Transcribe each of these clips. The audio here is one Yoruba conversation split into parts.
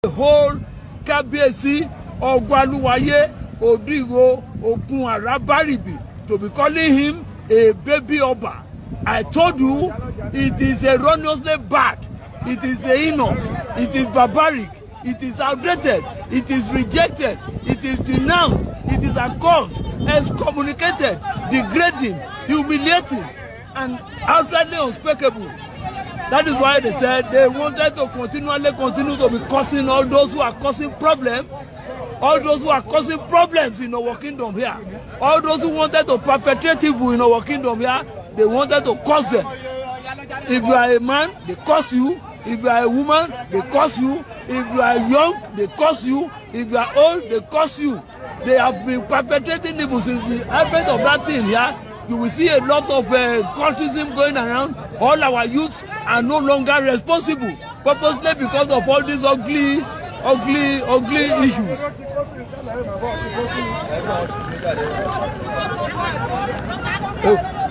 whole Kabiyesi Ogbaluwaye Odiro Okun Arabaribi to be calling him a baby Oba. I told you it is erroneously bad, it is heinous, it is barbaric, it is outdated, it is rejected, it is denounced, it is accursed, excommunicated, degrading, humiliating, and outrightly unspeakable. That is why they said they wanted to continually continue to be causing all those who are causing problems, all those who are causing problems in our kingdom here, all those who wanted to perpetrate evil in our kingdom here, they wanted to curse them. If you are a man, they curse you. If you are a woman, they curse you. If you are young, they curse you. If you are old, they curse you. They have been perpetrating evil since the advent of that thing here. You will see a lot of cultism going around. All our youths are no longer responsible, purposely because of all these ugly, ugly, ugly issues. Oh.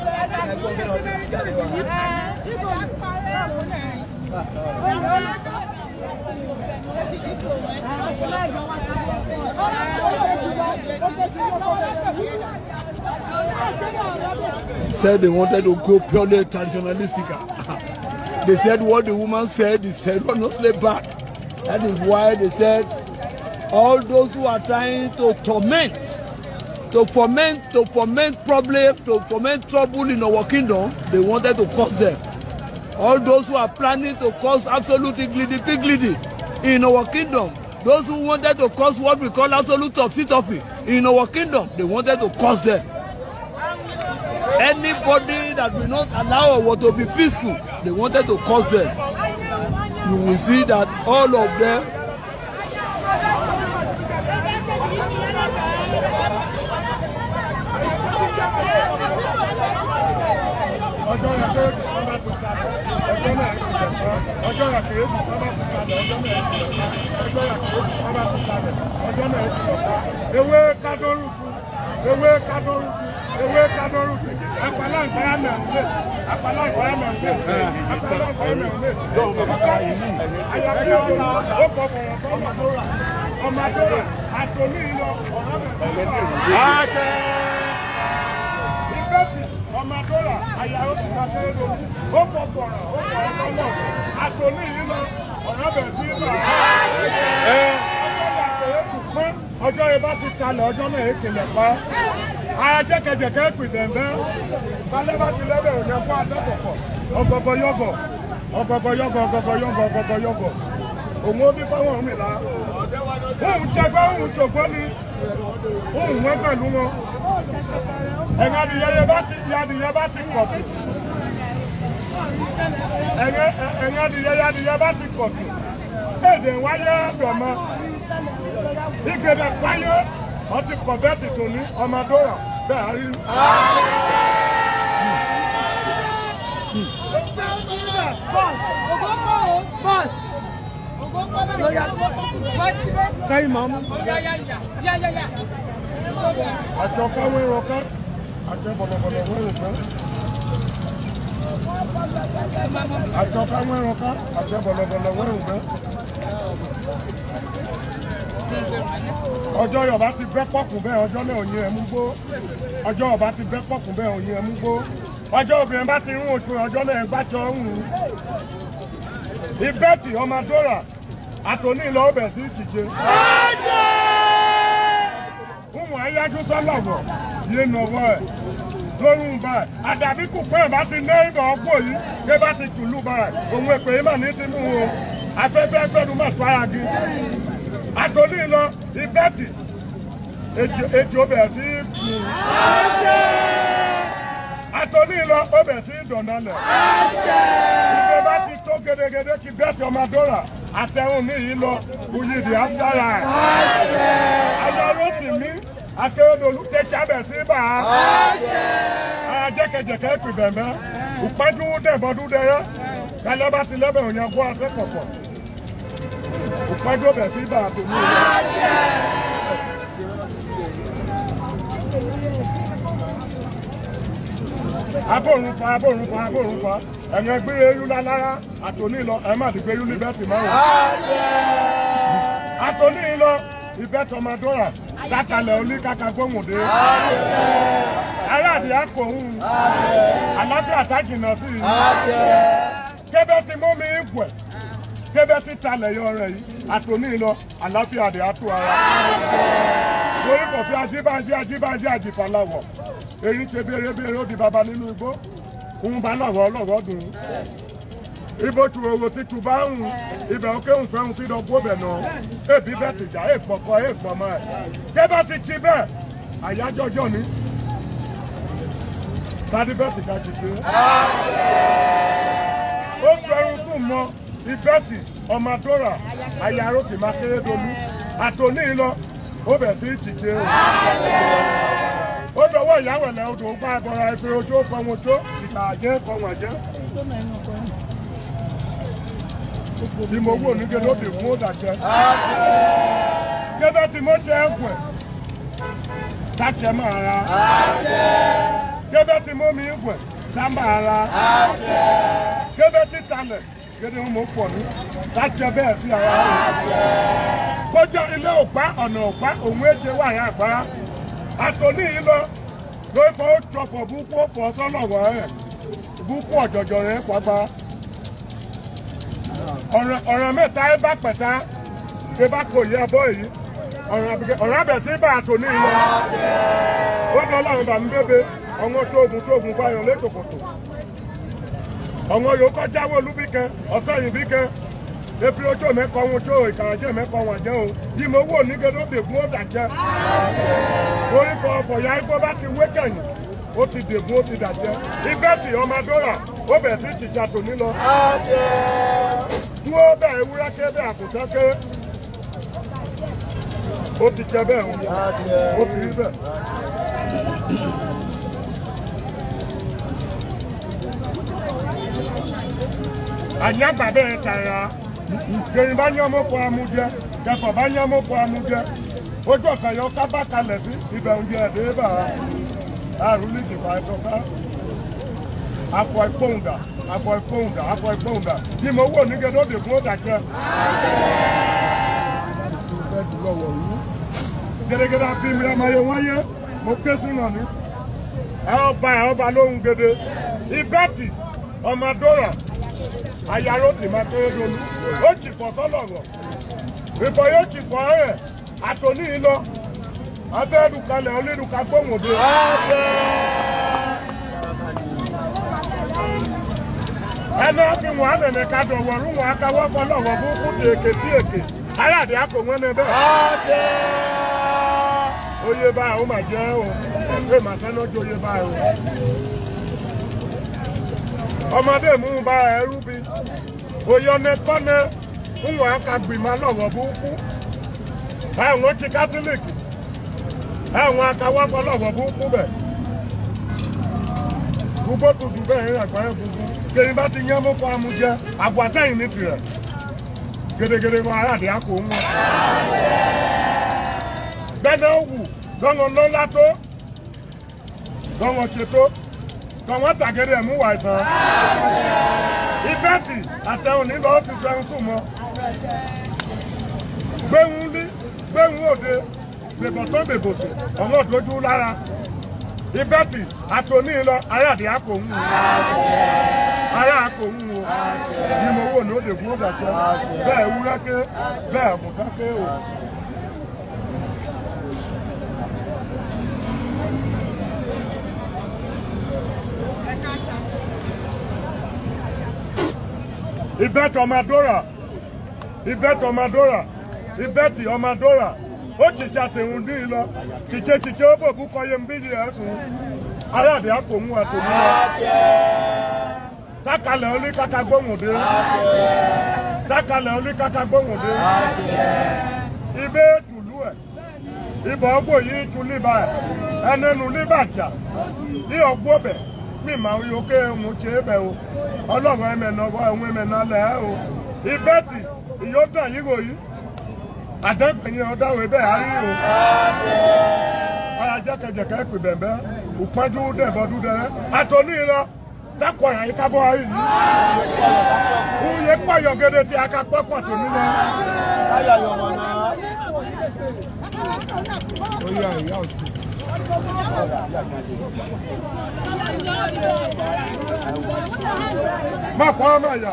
Said they wanted to go purely traditionalistic. They said what the woman said is erroneously bad. That is why they said all those who are trying to torment, to foment problem, to foment trouble in our kingdom, they wanted to cause them. All those who are planning to cause absolute iglidi-piglidi in our kingdom, those who wanted to cause what we call absolute topsy-turvy in our kingdom, they wanted to cause them. Anybody that will not allow our to be peaceful, they wanted to cause them. You will see that all of them Ọjọ́ yẹn bá ti kalẹ̀ ọjọ́ náà èkìlẹ̀ pa. Ara jẹ́kẹ̀jẹ̀kẹ́ pè dẹ̀ndẹ́. Balẹ̀ bá ti lẹ́bẹ̀ òní ẹ̀kọ́ adẹ́kọ̀kọ̀. Ọgọgọ yọgọ̀. Ọgọgọ yọgọ̀ ọgọgọ yọgọ̀ ọgọgọ yọgọ̀. Òun ó bí fáwọn mi la. Òun jẹgbẹ́ òun jògbó ni. Òun wọ́n pẹ̀lú wọn. Ẹ̀yin adìyẹ bá ti kọ̀ sí. Ẹ̀yin adìyẹ bá ti kọ̀ sí. Èdè wáyé dọ̀mọ́. Ìgbèdè wáyé ọtí kọ̀ bẹ́ẹ̀ ti tò ní ọmọ dọ́rà bẹ́ẹ̀ rí. Àjọ káwé rọká, àjọ bọ̀lọ̀bọ̀lọ̀ wẹ́rù pẹ́. Àjọ káwé rọká, àjọ bọ̀lọ̀bọ̀lọ̀ wẹ́rù pẹ́. Ọjọ́ Yorùbá ti bẹ́ pọ̀kùn bẹ́ẹ̀ ọjọ́ náà òyìn ẹ̀mú gbó. Ọjọ́ Yorùbá ti bẹ́ pọ̀kùn bẹ́ẹ̀ òyìn ẹ̀mú gbó. Ọjọ́ obìnrin bá ti rún ojú ọjọ́ náà ẹgbàjọ ń rún. Ìbẹ́tì ọmọ Dora àtòní ìlọ ọbẹ̀ sí ìkìje. Fúnwọ̀n ayájú sọ́lọ̀wọ̀ yé nọ̀wọ́ ẹ̀ lórun báyìí. Àdàbí kùkọ́ ẹ̀ bá ti ná ìbọn ọgbọ́ yìí ké bá ti tùlù báyìí. Òun èpè yìí mà ní ti mú o. Afẹ́fẹ́ fẹ́nu mà tó ara gi. Àtòní lọ ìbẹ́tì ejò bẹ̀ sí kù. Àtòní lọ ọbẹ̀ sí dọ̀nálẹ̀. Ìgbẹ́ bá ti tó gédégédé kí bẹ́ẹ̀tì ọmọ Dora àtẹ̀hún mi yìí lọ uyìdì afárá ẹ̀. Ayọ̀rọ̀ sì mí Akérédolú tẹ́tí abẹ̀ sí bá a. Ara jẹ́kẹ̀jẹ̀kẹ́ pè bẹ̀mẹ́. Ìpájú dẹ̀bọ̀dún dẹ̀yẹ́. Kálẹ́ bá ti lẹ́bẹ̀ òyìn kó afẹ́ kọ̀kọ̀. Ìpájú bẹ̀ sí bá a tó mú un. Abórun pa abórun pa abórun pa. Ẹ̀yàn gbé eyú lálára àtòní lọ ẹ̀ má ti gbé eyú ní bẹ́ẹ̀ sì márùn-ún. Ìbẹ́tọ̀ máa dọ́rà lákàlẹ̀ olí kàkà gbóhùn dé. Aráàdì akọ̀hún àlàáfíà tájìnà sí i. Kébé ti mú mi wẹ̀, kébé ti talẹ̀ yọ rẹ̀ yìí, àtòní lọ, àlàáfíà dè àtò ara. Torí kò fi ajíbájí ajíbájí àjìfàlàwọ̀. Erin ṣe béèrè ó di baba nínú igbó. Òun bá lọ̀rọ̀ ọlọ́rọ̀ dùn. Ibo tu owó títú bá ń ibẹ̀ òkè ń fẹ́ ń sí dọ́gbó bẹ̀ náà. Èbí bẹ́ẹ̀ tìjà, èpọ̀kọ, èpọ̀mọ ẹ̀. Kébé ti ti bẹ́ẹ̀, àyájọ́jọ́ ni. Tádé bẹ́ẹ̀ tìjà ti ṣe. Ó fẹ́ràn tún mọ Ìbẹ́tì ọmọ Dóra, àyàrá òkè máa kéré dolú. Àtòní lọ, ó bẹ̀ sí ìtìjẹ́ o. Ó dọwọ́ ìyáwó ẹ̀lẹ́ odò bá ẹbọra ẹgbẹ́ ojú ó fọwọ́n tó ìgbà àjẹ́ fọwọ́n àjẹ́. Bí mo wò ní gẹ́gẹ́ lóde fún òdàjẹ́. Gẹ́gẹ́ tí mo jẹ́ ẹ̀kọ́ ẹ̀, tájẹ́ máa ra. Gẹ́gẹ́ tí mo mi ẹ̀kọ́ ẹ̀, tá máa ra. Gẹ́gẹ́ tí talẹ̀, gẹ́gẹ́ mo pọ̀ ní, tájẹ́ bẹ́ẹ̀ sí ara rẹ̀. Kọjá ilé òpá ọ̀nà òpá òun èjè wà ní àgbára. Àtòní yìí lọ, lórí fọ́ ó jọfọ̀ búkú ó fọ́ sọ́lọ̀wọ́ ẹ̀, búkú ọ̀jọ̀jọ̀ rẹ̀ pàgbà. Ọ̀ràn mẹ́ta ẹ bá pẹ̀ta, ẹ bá kò yẹ abọ́ yìí, ọ̀ràn abẹ̀ sí bá àtòní yìí lọ. Ó dán láwọn bàmí bébé, ọ̀wọ́n tóògùn tóògùn báyọ̀ létòkòtò. Ọ̀wọ́n yòó kọjá wọlú bí kan, ọ̀sẹ̀ yìí bí kan. Efi ojú mẹ́kọ̀ ohun tó ìkàràjẹ́ mẹ́kọ̀ wọn jẹ́ o. Bí mo wò ní gẹ́gẹ́ bí fún òdàjẹ́. Orí kan ọ̀fọ̀ ya igbó bá ti wé kẹ̀yìn. Ó ti dègún ó ti dàjẹ́. Ìbẹ́tì ọmọ Dóra, ó bẹ̀ sí ìjìjà tòní lọ. Dúró bẹ́ẹ̀ ewúrẹ́ ké bẹ́ẹ̀ àgùntàn ké. Ó ti jẹ bẹ́ẹ̀ o. Ó ti rí bẹ́ẹ̀. Àyàgbà bẹ́ẹ̀ tààrà. Kẹrin bá yán mọ́kọ amújẹ, kẹfọ̀ bá yán mọ́kọ amújẹ. Ojú ọ̀kan yọ ká bá kalẹ̀ sí ibẹ̀ oúnjẹ ẹ̀dẹ́ bá a. Àrùn lè dìbò àìtọ́ká. Afọ ìpóhùndà, afọ ìpóhùndà, afọ ìpóhùndà. Bí mo wò ní gẹ́gẹ́ òde fún òdàjẹ́. Gẹ́gẹ́dẹ́ àfi mi ọmọ yẹn wáyé, mo ké sínú ni. Ẹ ọba lóhùn gèdè. Ìbẹ́tì ọmọ Dóra. Àyàrá òtì máa tó dolú. Ó jì fọ́ sọ́lọ̀rọ̀. Ìbọn yóò jì fọ́ ẹ̀. Àtòní yìí lọ. Abẹ́ẹ̀dùkalẹ̀ olídùka gbóhùn òde. Ẹnu àfi wọn ànẹ̀nẹ̀ ká dọ̀wọ̀ rú wọn akáwọ́ fọlọ́wọ́ búkú ti èké tí èké. Aráàdì àpò wọn ní bẹ́ẹ̀. Oyè báyìí ó mà jẹ́ o. Ẹ mà sẹ́nu ojú oyè báyìí o. Ọmọdé mú bá ẹrú bí. Oyè ọ̀nẹ kọ́nẹ ń wọ́n aka gbìmọ̀ lọ́wọ́ búkú. Àwọn ti kátólíìkì. Àwọn akawọ́ fọlọ́wọ́ búkú bẹ̀. Gbogbo tuntun bẹ́ẹ̀ ń àgbáyé gbogbo. Kẹrin bá ti yán mọ́kọ amújẹ, àbọ̀ àtẹ̀yìn ní tirẹ̀. Gẹ́gẹ́gẹ́ wọn aráàdì á kò ń wọn. Bẹ́ẹ̀ni ó wù lọ́wọ́ lọ́lá tó, lọ́wọ́ ṣètò, lọ́wọ́ tàgẹ́rẹ́ ẹ̀mú wà ìsàn. Ìbẹ́ẹ̀tì àtẹ̀hùn nílò ó ti sẹ́hun sùn mọ́. Gbéhùn lí, gbéhùn òde, bèbọ̀tán bèbòsì, ọ̀wọ́n dojú lára. Ìbẹ́ẹ̀tì àtòní lọ aráàdì á kò ń wọn. Ará kò ń wo ni mo wò ní òde fún ọ̀dàjẹ́ bẹ́ẹ̀ wúrẹ́ ké bẹ́ẹ̀ àgùntàn ké o. Ìbẹ́tì ọmọ Dóra, Ìbẹ́tì ọmọ Dóra, Ìbẹ́tì ọmọ Dóra, ó jìjà tèhún dín in lọ, kìjé kìjé ó bòbú kọyé ń bí yìí ẹ̀sùn. Aráàdì á kò ń wo àtòmú lọ. Tákalẹ̀ oníkàkà gbóhùn dé. Tákalẹ̀ oníkàkà gbóhùn dé. Ibé tùlú ẹ̀. Ibọ̀ ọgbò yìí tu líba ẹ̀. Ẹnẹnu líba jà. Ní ọgbó bẹ̀, mi máa ń yọké ohun ṣe é bẹ̀ o. Ọlọ́run ẹ̀mẹ̀nà ọwọ́ ẹ̀hún ẹ̀mẹ̀nà lẹ̀ ẹ́ o. Ìbẹ́tì ìyóòdàn yìí rò yìí. Àdẹ́gbẹ̀yìn ọ̀dáwọ̀ ẹ̀bẹ̀ á rí o. Ara jẹ́kẹ̀jẹ̀kẹ́ pè bẹ̀m̀bẹ́. Òpájú dẹ̀bọ̀dú dẹ̀rẹ́. Àtòní lọ. Dákọ̀rọ̀ yìí ká bọ́ ayé yìí. Oye pọ̀yọ̀ gẹ́gẹ́ tí a ká pọ́pọ̀ tó nílẹ̀. Má kọ́ ọmọ ìyá.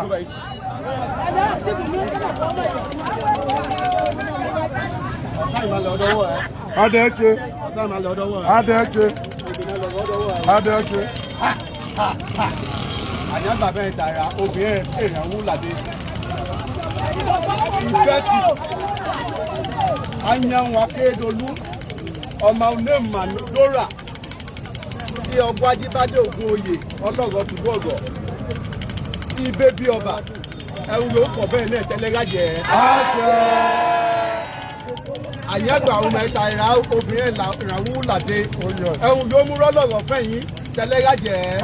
Adéke. Adéke. Adéke. Àyàngbà bẹ́ẹ̀ tààrà obìnrin èèyàn wú làdé. Ìbẹ́tì Anyanwó Akérédolú ọmọ onímọ̀ lóra tí ọgbọ́n Ajíbádé Ògún oyè ọlọ́rọ̀ tùlú ọ̀gọ̀ ibé bí ọba ẹ̀rù ló kọ̀ bẹ́ẹ̀ náà tẹ́lẹ̀ rájẹ̀ ẹ́. Àyàngbà ọmọ ẹ̀ta ìrà obìnrin ìrànwú làdé ẹ̀rù ló mú rọ́lọ́rọ̀ fẹ̀yìn tẹ́lẹ̀ rájẹ̀ ẹ́.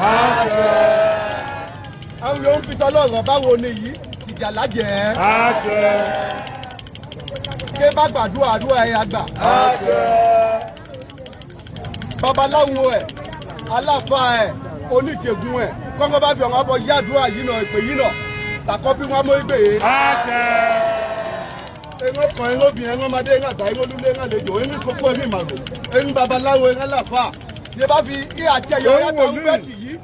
Ẹ̀rù ló ń fi tọ́lọ́rọ̀ báwo ni yìí ìjà lájẹ̀ ẹ́. Ké bá gbàdúrà àdúrà ẹ̀ àgbà. Babaláwo ẹ̀ aláfa ẹ̀ oníṣègùn ẹ̀ kọ́ńkọ́ bá fi ọ̀rọ̀ bọ yàdúrà yìí náà ìpè yìí náà tàkọ́ bí wọ́n mú ìgbè yìí. Ẹ̀rọ kan ẹ̀rọ obìnrin ẹ̀rọ ọmọdé ẹ̀rọ àgbà ẹ̀rọ olúlé ẹ̀rọ àlejò ẹ̀rọ ìkókó ẹ̀rọ ìmàrò ẹ̀rọ babaláwo ẹ̀rọ aláfa yẹ bá fi ìhàjẹyọ yàtọ̀ ìbẹ́tì yìí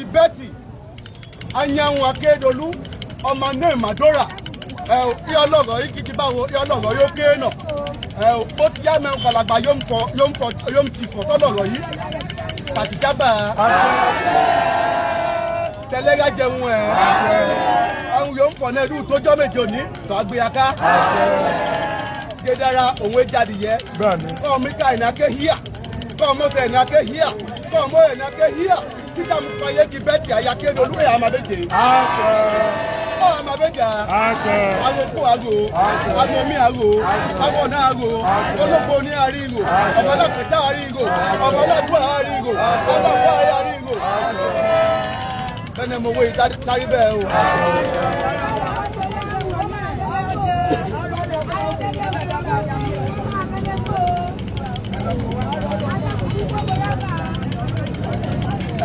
ìbẹ́tì Anyanwó Akérédolú ọmọ náà Màdóra ẹ ò kí ọlọ́rọ̀ yìí kìkì báwo kí ọlọ́rọ̀ yóò ké nà ẹ ò bó ti yá mẹ́rin kàlàgbà yóò ń fọ yóò ń fọ yóò ń ti fọ tọ́lọ̀rọ̀ yìí tàtìjábà tẹlẹ́gà jẹun ẹ̀ ẹ̀hún yóò ń fọ náà irú tójọ́ méje òní tó a gbé ya ká gédára òun ẹ jáde yẹ kọ́ mi ká ìná ké híà kọ́ ọmọ fẹ́ ìná ké híà kọ́ ọmọ ìná ké híà títà mú fayé kí bẹ́ẹ̀ tì àyà Akérédolú ẹ̀ àmàbẹ́jẹ́ ọmọbẹjà agbókò àgò agbomi àgò agbọ̀nà àgò olóko ní àríngò ọmọlàpẹ̀tà àríngò ọmọlàdúrà àríngò ọlọ́pàá àríngò. Bẹ́ẹ̀ni mo wo ìtarí bẹ́ẹ̀ o.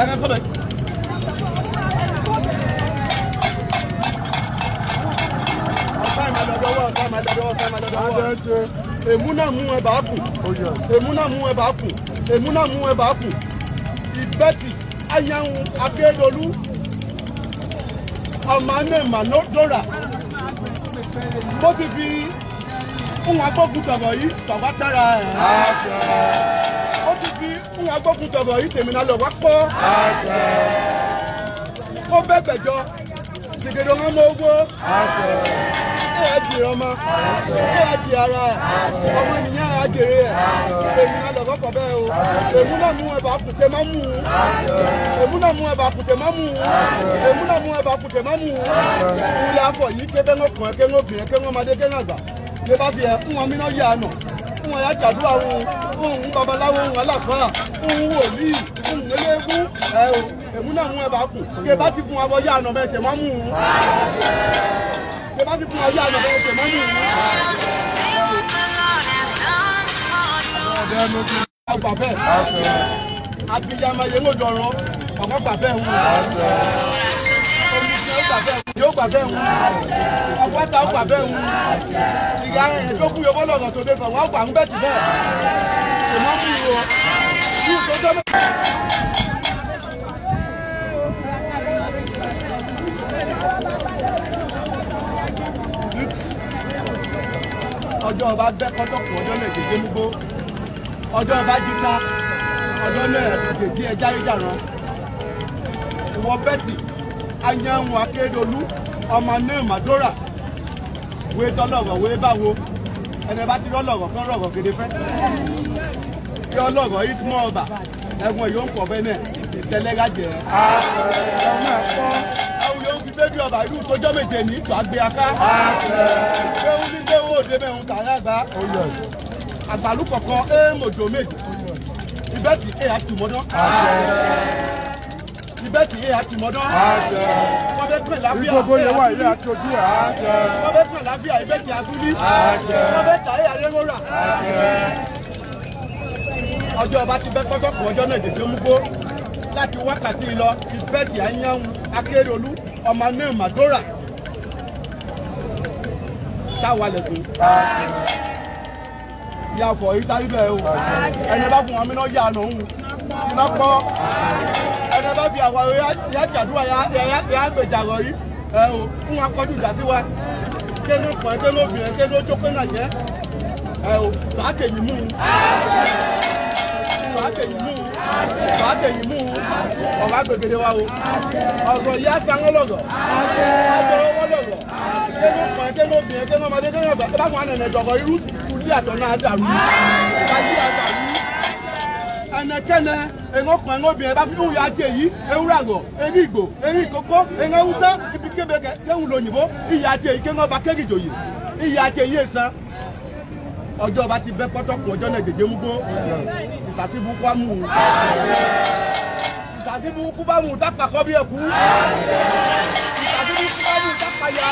Ẹ kọ́ bẹ́ẹ̀. Èmú náà mú ẹ bá kù èmú náà mú ẹ bá kù èmú náà mú ẹ bá kù Ìbẹ́tì Anyanwó Akérédolú ọmọ anẹ́mà lódòrà bó ti fi fún agbógun tọ̀rọ̀ yìí tọ̀wá tára ẹ̀ ó ti fi fún agbógun tọ̀rọ̀ yìí tèmínà lọ wá pọ́ ó bẹ́ẹ̀ gbẹ̀jọ ṣègèdè wọn mọ owó ẹ jèrè ọmọ ẹ jèrè ara ẹ ọmọ nìyẹn á jèrè ẹ èmi náà lọ́kọ̀ kọ̀ bẹ́ẹ̀ o èmi náà mú ẹ̀bà kùtè má mú un èmi náà mú ẹ̀bà kùtè má mú un èmi náà mú ẹ̀bà kùtè má mú un ìlà afọ yìí kébé ń kàn ké ń obìnrin ké ń ọmọdé ké ń àgbà yé bá fi ẹ ń wọn mí náà yà nà ń wọn yà jàdúrà ń ń babaláwo ń aláfáà ń wòlíì ń eléégún ẹ o èmi náà mú ẹ̀bà kù ké bá ti fún abọ́ yà nà bẹ́ẹ̀ tẹ̀ má mú un. Ọgbà bẹ́ẹ̀ abiyamọ yẹn ń dọ̀rọ̀ ọ̀pọ̀ gbà bẹ́ẹ̀ wù yóò gbà bẹ́ẹ̀ wù ọ̀pọ̀ ta gbà bẹ́ẹ̀ wù ìyá ẹ̀ẹ́dógún yóò bọ́lọ̀ ọ̀rọ̀ tó dé fún wọn gbà ń bẹ̀ tì bẹ́ẹ̀ ìmọ̀ mi wò kí n tó dọ́ ọjọ́ ọba bẹ́ kọ́tọ́kù ọjọ́ náà gègé múgbó ọjọ́ ọba jíta ọjọ́ náà gègé ẹja ìjàrán ìwọ Bẹ́tì Anyanwó Akérédolú ọmọ náà Màdóra wé tọ́lọ̀rọ̀ wé báwo ẹni bá ti rọ́lọ̀rọ̀ fẹ́ rọ̀rọ̀ gèdè fẹ́ kí ọlọ́rọ̀ ismọ́ ọba ẹ̀wọ̀n yóò ń pọ̀ bẹ́ẹ̀ náà ìtẹ́lẹ́gàjẹ́ ẹ̀wọ̀n yóò fi bébí ọba irú tójọ́ méje ní ìtọ́ àgbé aká ewu ní gbéwò òde mẹ́rin tààrà àgbà àgbàlú kọ̀ọ̀kan éèmọ̀jọ méjì ìbẹ́tì ẹ̀ àtùmọ́dán ìbẹ́tì ẹ̀ àtùmọ́dán wọ́n bẹ́ pẹ̀ láfíà Ìgbogbo yẹn wà ilé àti ojú ẹ̀. wọ́n bẹ́ pẹ̀ láfíà ìbẹ́tì àtúndí wọ́n bẹ́ tà ẹ̀ àrẹ́wọ́rà ọjọ́ ọba ti bẹ́ pọ́tọ́kù ọjọ́ náà dèdè múgbó láti wákàtí lọ ìbẹ́tì Anyanwó Akérédolú ọmọ náà Màdóra táwa lẹ́kùn. Ìyá fọ̀ yìí tárí bẹ́ẹ̀ o. Ẹni bá fún wa mí náà yà nà òun. Iná pọ́. Ẹni bá fi àwọn ya jàdúrà ya gbèjà rọ̀ yìí. Ẹ o, ń wọn kọjú ìjà sí wa. Kéno pọ̀ kéno obìnrin kéno jókòó náà jẹ́. Ẹ o, bàá kèyí mú un. Bàá kèyí mú un. Bàá kèyí mú un. Ọ̀rọ̀ agbègbè wa o. Ọ̀rọ̀ yìí á sanwó lọ̀rọ̀. Ọjọ́ owó lọ̀rọ̀. Kéno pọ̀ kéno obìnrin kéno ọmọdé kéno ọgbà. Báwọn ànànà dọ̀rọ̀ irú kùdí àtọ̀ náà dàrú. Kàdí àdàrú. Ẹnẹkẹ́nẹ ẹ̀ngọ́ kan ẹ̀ngọ́ obìnrin bá fi ń ya jẹ yìí ewúrẹ́ àgọ̀ erí ìgbò erí ìkókó ẹ̀ngọ́ húsá ibi kébé kéhùn lóyìnbó ìyá jẹ yìí kéhùn ọba kéjìjòyè ìyá jẹ yìí èsán. Ọjọ́ ọba ti bẹ́ pọ́tọ́kùn ọjọ́ náà gègé mú gbó ìsàsíbùkú á mú un ìsàsíbùkú bá mú un dápàkọ́ bí ẹ̀kú ìsàsíbùkú bá mú un dápàyà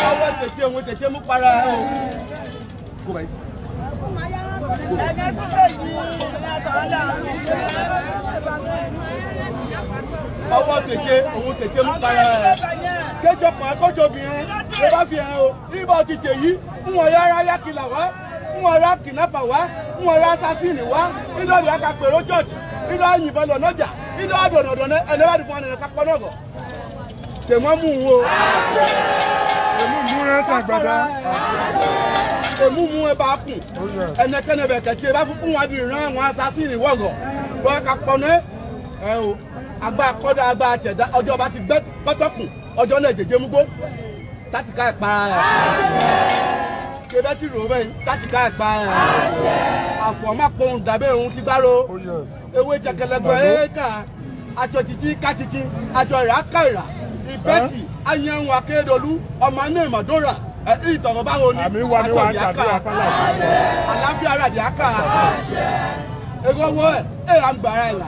ọwọ́ tètè òun tètè mú para ẹ̀ o. Ọwọ́ tètè òun tètè mú para ẹ̀. Kéjọ kan akọ́jọ obìnrin ló bá fi hàn o. Ibà ti tè yí, ń wọ̀n yára yá kìlà wá, ń wọ̀n yá kìnnápà wá, ń wọ̀n yá asásìnì wá, ìlọ ìyá ká pèrò church, ìlọ yìnbọn lọ nọjà, ìlọ àdọ̀nàdọ̀nà ẹni bá dùn fún ẹnì kápọ́ náà gọ̀. Tèmọ́ mú un o. Èmú mú rẹ́ tàgbàdá. Èmú mú ẹ bá kùn. Ẹnẹkẹ́nẹ bẹ̀ kẹ̀kẹ́ bá fún wọn di ìran àwọn asásìnì wọ̀gọ̀. Wọ́n ká pọ̀ ní ẹ o. Agbá kọ́dá agbá àtẹ̀dá ọjọ́ bá ti gbẹ́ pọ́tọ́kùn ọjọ́ náà jèjé mú gbó. Tátìká ẹ̀ pa ẹ̀. Kébẹ́ ti rò bẹ́ẹ̀ tátìká ẹ̀ pa ẹ̀. Àfọ̀mápọ̀hún dàbẹ́ òun ti gbárò. Ewé jẹkẹlẹgbẹ ẹ̀ ká. Aṣọ títí ká títí, aṣọ ìrà ká ìrà. Ìbẹ́tì ayẹ̀wò Akérédolú ọmọ inú ìmọ̀dóra ìtọ̀rọ̀ báwo ni Àmì wà ní wà á tàbí àpálà. Àlàáfíà ara dì á kà. Èrò ọwọ́ ẹ̀ ẹ̀ à ń gbàrà ẹ̀ là.